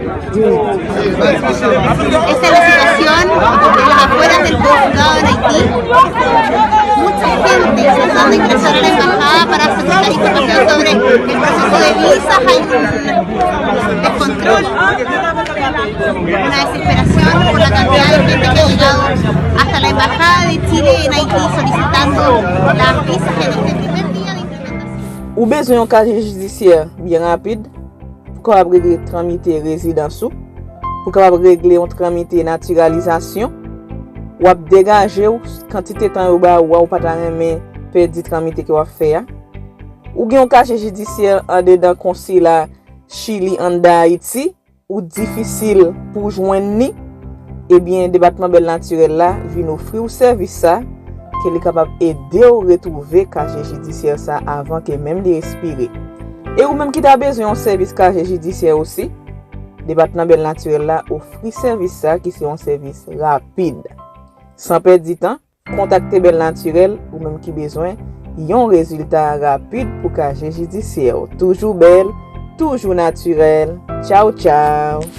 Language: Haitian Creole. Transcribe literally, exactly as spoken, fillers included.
Esta es la situación a las afueras del consulado en Haití. Mucha gente tratando de ingresar a la embajada para solicitar información sobre el proceso de visas. Hay un descontrol, una desesperación por la cantidad de gente que ha llegado hasta la embajada de Chile en Haití solicitando las visas en este primer día de implementación. Ou bezwen yon kazye jidisyè byen rapid pou kapab regle tranmite rezidans ou, pou kapab regle yon tranmite natiralizasyon, w ap degaje w, kantite tan yo ba ou a, ou pa ta renmen pèdi tranmite ke w ap fè a. Ou gen yon kazye jidisyè andedan konsila Chili anndan Ayiti, ou difisil pou w jwenn li, ebyen, Depatman Bèl Natirèl la vin ofri w sèvis sa, ke li kapab ede w retwouve kazye jidisyè sa avan ke menm li ekspire. E ou menm ki ta bezwen yon sèvis kazye jidisyè osi, Depatman Bèl Natirèl la ofri sèvis sa ki se yon sèvis rapid. San pèdi tan, kontakte Bèl Natirèl ou menm ki bezwen yon rezilta rapid pou kazye jidisyè w. Toujou bèl, toujou natirèl. Tchaw, tchaw!